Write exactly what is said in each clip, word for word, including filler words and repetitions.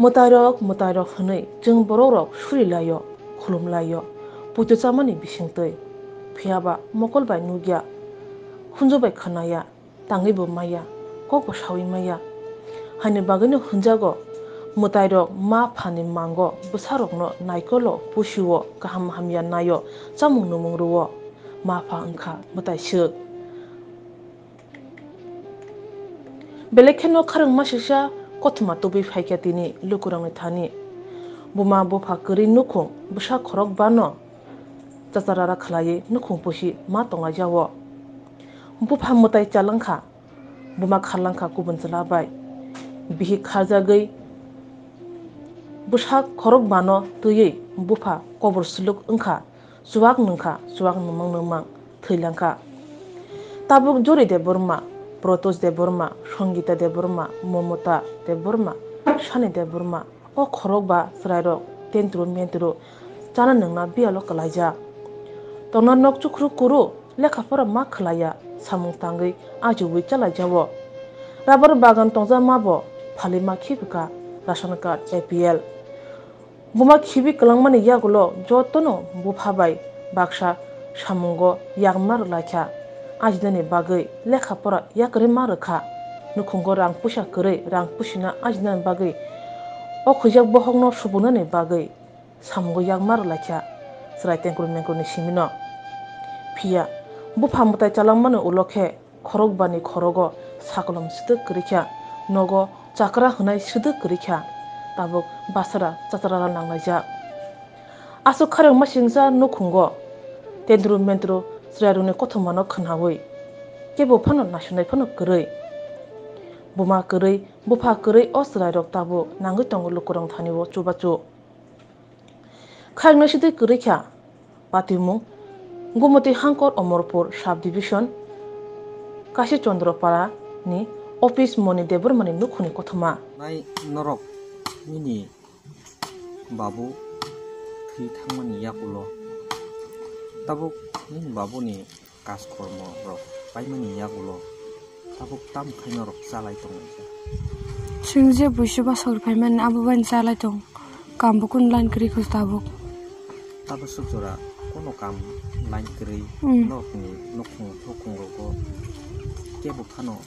Mwtairok, mwtairok hwnwi chwng borokrok suri lai-o, khulum lai-o, puito chamani bisingtwi. Phiya ba mokol bai nukya, hunju bai khnaya, tangwi bo maya, kok bo sawi maya. Haini bagwino hwnjago, mwtairok ma phani mango bwsarokno naikolo pusio, kaham hamya naio, chamung nwmung rwo, ma pha wngkha mwtai swk. Belai kheno kharwngma sisa kothoma tubui phaikha tini lukurokni thani. Buma bupha kwrwi nukhung bwsa khorok bano chacharara khlaiwi nukhung pusi ma tonglaijao. Bupha mwtai chalangkha, buma kharlangkha kubun chwla bai. Bihik kharjagwi bwsa khorok bano twiwi bupha kobor suluk wngkha. Chuwak nwngkha, chuwak nwngmang nwngmang thwilangkha. Tabuk Jori Debbarma, Protosh Debbarma, Songita Debbarma, Momota Debbarma, Sani Debbarma, o khorok ba chwrairok tentru mentru chana nwngna biyalo kwlaijak. Tongna nok chukhru kuru, lekha pora ma khwlaiya, samung tangwi ajiwi chalaijao. Rabar bagan tongjakma bo phalima khibika, ration card, A P L. Buma khibi kwlangmani yagulo jotono bupha bai baksa samungo yakma rwlaikha, ajinani bagwi lekha pora yakarwi ma rwkha, nukhungo rang puisa kwrwi rang pusina ajinani bagwi o khuijak bohokno supunani bagwi samungo yakma rwlaikha chwrai tengkru mengkruni simino. Phiya bupha mwtai chalangmani ulo khe khorok bani khorogo sakolom swdwk kwrwi kha, nogo chakra hwnai swdwk kwrwi kha, tabuk basara chacharara nanglaijak. Aswk kharwngma singcha nukhungo tentru mentru chwrairokni kothomano khwnawi kebo phano naisunai phano kwrwi. Buma kwrwi, bupha kwrwi o chwrairok tabuk nangwi tongo lukurokni thani-o chubachu. Khairoknai sitwi kwrwi kha patimung Gumoti Hangkor Omorpur Sub Division Kashi Chandra Para ni office Moni Debbarma ni nukhuni kothoma. Nai norok nini babu thwi thangmani yakulo, tabuk nini babu ni kaj kormo rok paimani yagulo tabuk tam khai norok chalai tonglaijak. Chwng je buisi bwsakor phaimani abo bai chalai tong, kambo kunu line kwrwi kho tabuk. Tabuk swk jora kono kam line kwrwi. Hmm. Norokni nukhung thukhung rogo kebo phano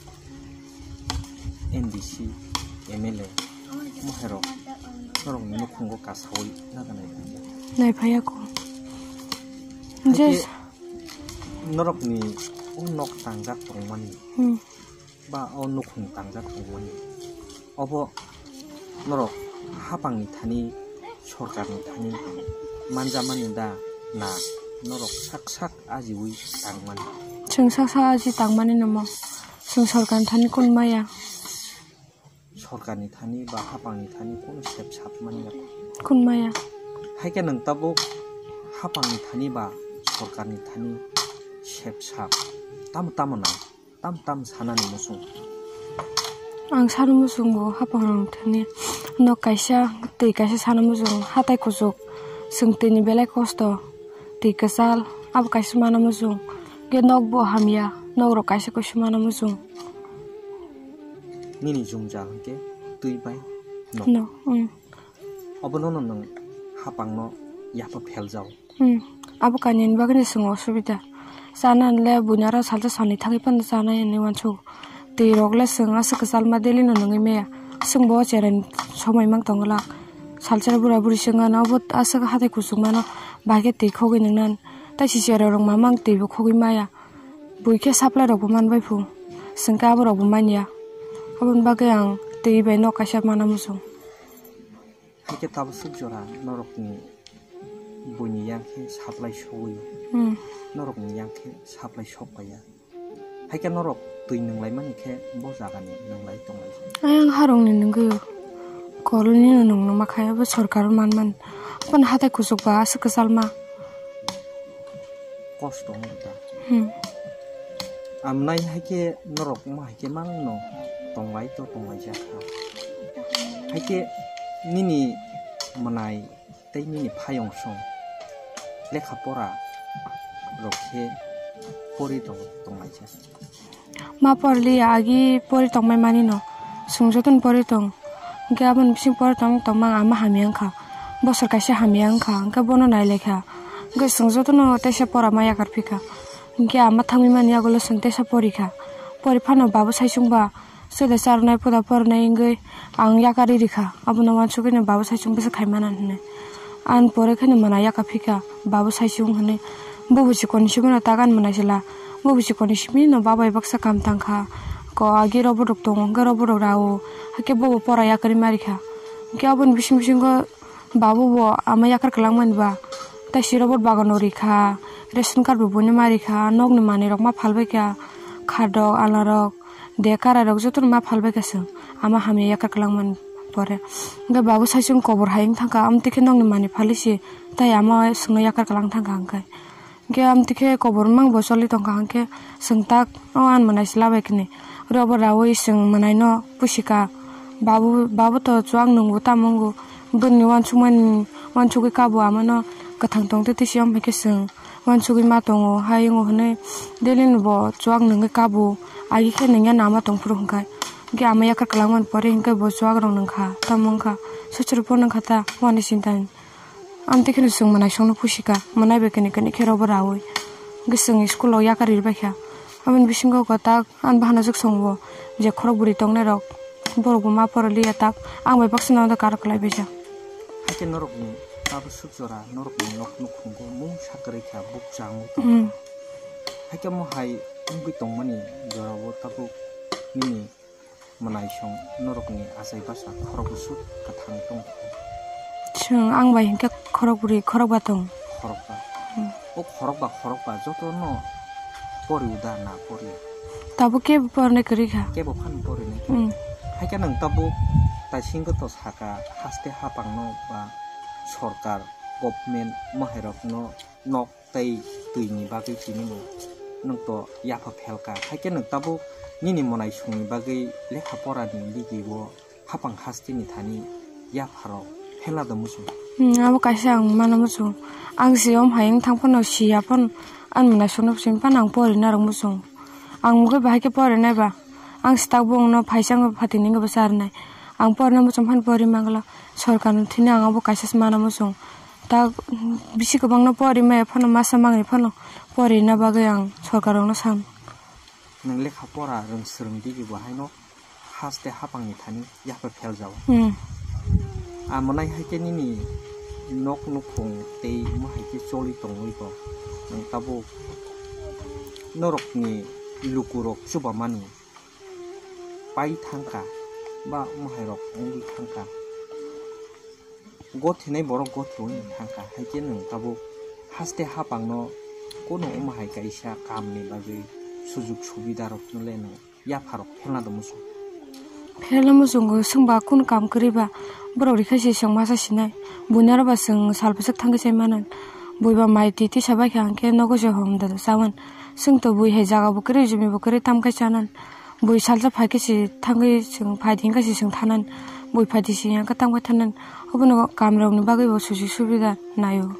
M D C, M L A, moherok norokni nukhungo kasawi naga nai phaiya. Nai phaiya ko. Haikhe je norokni o nok tangjak tongmani, hmm, ba o nukhung tangjak tongmani, obo norok hapangni thani, sorkarni thani manjamani da na norok sak sak ajiwi tangmani? Chwng sak sak aji tangmani namo. Chwng sorkarni thani kun maya. Sorkarni thani ba hapangni thani kunu sep sap manya. Kun maya. Haikhe nwng tabuk hapangni thani ba sorkarni thani sep sap tamo tamo nang, tam tam sanani muchung? Ang sano muchungo hapang rok thani nok kaisa twi kaisa sano muchung, hatai kuchuk, chwng twi ni belai kosto, twi kwchal, abo kaisa mana muchung, khe nok bo hamya, nok rok kaisa kaisa mana muchung. Nini jwngjal hwnkhe twi bai nok. No, mm. Obono no nwng hapangno yapha pheljao. Hmm. Abo kainwini bagwino chwng osubida. Chana hinle buini aro salsa salni thangwi phano chanai hinwi uansukgo. Twi rok le chwng aswk kwchalma daily no nungwi maya. Chwngbo o cherai somoi mang tongo lak. Salsa bura buri chwng ano obo aswk hathai kuchukmano bahai khe twi khogwi nungnani. Tei si cherai rok mamang twibo khogwi maya. Bui khe supply rokbo manbai phu. Chwng khe aborokbo manya. Aboni bagwi ang twi bai nok kaisa mana muchung. Haikhe tabuk swk jora norokni buini yang khe supply sogwi, hmm, norokni yang khe supply sok paiya. Haikhe norok twi nunglaimani khe bo jagani nunglai tonglai. Ayang harongni nungwi koloni no nung nungma khe abo sorkar manman. Aboni hathai kuchuk ba aswk kwchalma. Kosto wngkha ta. Hmm. Amnai haikhe norok wngma haikhe mangno tonglai to tonglai jakha. Haikhe nini mwnai tei nini phayong song lekha pora rok khe pori tong tonglai jak. Ma porli agi pori tongmai mani no. Chwng jotono pori tong. Hwnkhe aboni bising pore tong tongma ang ama hamya wngkha. Bosor kaisa hamya wngkha, hwnkhe bono nailaikha. Hwnkhe chwng jotono teisa pora ma yakar phikha. Hwnkhe ama thangwi mani yagulo chwng teisa porikha. Pori phano babu saichung ba, "Chwla charwnai, poda pornai," wngwi ang yakarwi rikha. Abono uansugwino babu saichung bwswk khai mana hinwi. Ang pore kheno mwnai yaka phikha, babu saichung hinwi. Bobo chikon simi no tagan mwnai sila. Bobo chikon simi no babai baksa kam tangkha. Ko agi roborok tongo, hwnkhe roborok rao. Hakhe bobo pora yakarwi marikha. Hwnkhe aboni bising bisingo babu bo ama yakar kwlangmani ba. Tai si robot bagano rikha, ration card bo buino marikha, nokni manwirok ma phalbaikha, khadok, alarok, de kararok jotono ma phalbaikha chwng. Ama hamya yakar kwlangmani pore. Hwnkhe babu saichung kobor hai wng thangkha, amtwi khe nokni manwi phalwi si, tai ama chwngno yakar kwlang thangkha hwnkhe. Hwnkhe amtwi khe kobor mang bo choli tongkha, hwnkhe chwng tak o ang mwnai se labai khnwi. Robo raui chwng mwnaino pusika. Babu, babu to chuak nwngo tamo wngo. Bwrwini uansukmani, uansugwi kabo amano kwthang tongtwi tisi, omo hai khe chwng uansugwi ma tongo, hai wngo hwnwi daily ni bo chuak nungwi kabo. Agi khe nungya nama tongphuru hwnkhe. Hwnkhe ama yakar kwlangmani pore hwnkhe bo chuak rok nungkha, tamo wngkha. Sochoro phone wngkha ta, wani sinta ni. Amtwi kheno chwng mwnai songno pusika, mwnai bai kani kani khe robo raui. Hwnkhe chwng school o yakar ri baikha. Aboni bisingo kwtak ang bahana jwk songo je khorok bwrwi tongnai rok, borok bo ma poraliya tak, ang bai baksa no karo kwlai baijak. Hakhe norokni abo suk jora norokni nok nukhungo mung sa kwrwi kha, buk changwi tong. Hmm. Hakhe mo hai wngwi tongmani jorao tabuk nini mwnaisong norokni achai basa khorok bwswk kwthang tongkha. Chwng ang bai hinkhe khorok bwrwi khorok ba tong. Khorok ba. Hmm. O khorok ba khorok ba jotono pori uda na pori. Tabuk kebo pornai kwrwi kha. Kebo phan pori nai. Hmm. Haikhe nwng tabuk taisingo to saka haste hapangno ba sorkar, government, mahairokno nok tei twini bagwi chini bo nwng to yapha phelka, haikhe nwng tabuk nini mwnaisongni bagwi lekha porani bigio hapang hasteni thani yapharok phelna do muchung. Hmm, abo kaisa ang mana muchung. Ang si om hai wng thang phano siya phano ang mwnaisongno simi phano ang porina rok muchung. Ang mugwi bahai khe porinai ba, ang si tak bo wngno phaisa wngwi phatini wngwi bwsa rwnai. Ang porina muchung phano pori mangla, sorkarno thini ang abo kaisa se mana muchung. Tak bisi kwbangno pori maya phano, masa mangri phano porina bagwi ang sorkarrokno sam. Nwng lekha pora rwng swrwng digi bo haino haste hapangni thani yapha pheljao. Hmm. Amonai haikhe nini nok nukhung tei mo haikhe choli tongwi bo nwng tabuk norokni lukurok chubamani pai thangkha ba omo hai rok wngwi thangkha. Gothinai borok gothiwi thangkha, haikhe nwng tabuk haste hapangno kono omo hai kaisa kamni bagwi sujuk subida rokno le nwng yapharok phelna do muchung. Phelna muchungo chwngba kun kam kwrwi ba borok rikha se chwng masa sinai. Buinaro ba chwng sal bwswk thangwi chai manan. Buiba mai twi tisa baikha hwnkhe nogo se hom da chawan. Chwng to bui hai jaga bo kwrwi, jumi bo kwrwi, tam khai chanan. Bui salsa phaikhe se thangwi chwng phai thangkhe se chwng thanan. Bui phai twi se yang khe tam khai thanan. Obono kamrokni bagwi bo sujuk subida naio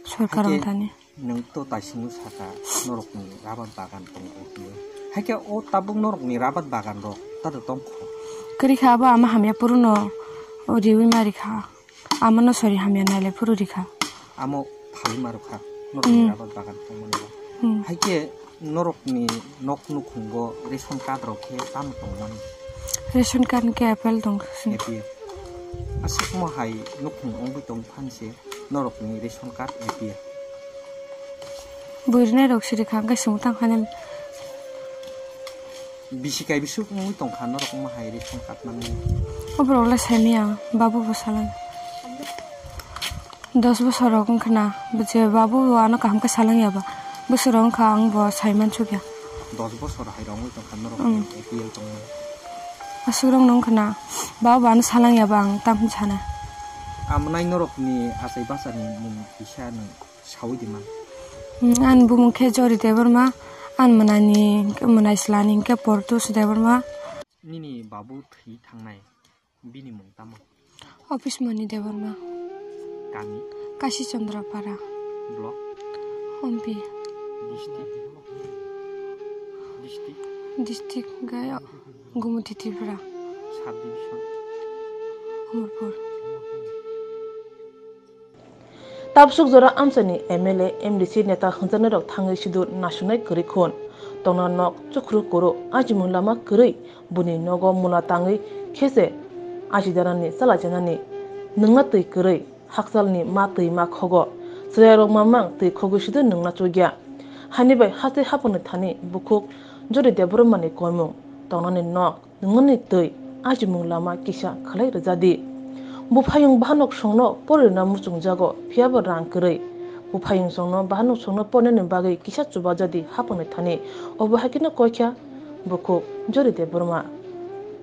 sorkar. Haikhe wng thani. Nwng to taisingo saka norokni rabar bagan tongo hinwi. Haikhe o tabuk norokni rabar bagan rok tado tongkho? Kwrwi kha abo ama hamya phuru no riwi ma rikha. Amano sori hamya nailai phuru rikha. Amo phalwi ma rwkha norokni. Mm. Rabar bagan tongmani rok. Mm. Haikhe norokni nok nukhungo ration card rok khe tamo tongmani? Ration card khe A P L tong sini. A P L. Aswk mo hai nukhung wngwi tong phan se norokni ration card A P L. Buirinai rok siri kha, hwnkhe chwng tang khainani. Bisi kai bisuk wngwi tong kha norok omo hai ration card manwi. O borok le saimaya, babu bo salang. Dos bosor rok wngkha na, je babu bo ano kaham khe salang ya ba. Bosor rok wngkha, ang bo sai mansuk ya. Dos bosor hai rok wngwi tong kha norok. Mm. A P L tongmani. Aswk rok no wngkha na, babu bo ano salang ya ba, ang tam hin sana. Amonai norokni achai bachani mung kisa nwng sawi di man. Hmm, ani bumung khe Jori Debbarma, ani mwnani hwnkhe, mwnai chwlani hwnkhe Portus Debbarma. Nini babu thwi thangnai, bini mung tamo? Office Moni Debbarma. Kami? Kashi Chandra Para. Block? Ompi. District? District? District hwnkhe Gumoti Tripura. Sub division? Tabsuk jora amchaini M L A, M D C neta hwnjaknairok thangwi sidu nasunai kwrwi khun. Tongna nok chukhru kuru, ajimung lama kwrwi, buni nogo mula tangwi khese ajidanani chalaijanani nungna twi kwrwi, hakchalni ma twi ma khogo. Chwrairok mamang twi khogwi sidu nungna chukya. Hani bai haste hapungni thani bukhuk Jori Debbarmani koimung, tongnani nok, nungmani twi, ajimung lama kisa khlai rwjadi. Buphayung bahanok songno porirwna muchungjago, phiyaba rang kwrwi. Buphayung songno bahanok songno porinani bagwi kisa chubajadi hapungni thani, obo haikhe no koikha bukhuk Jori Debbarma.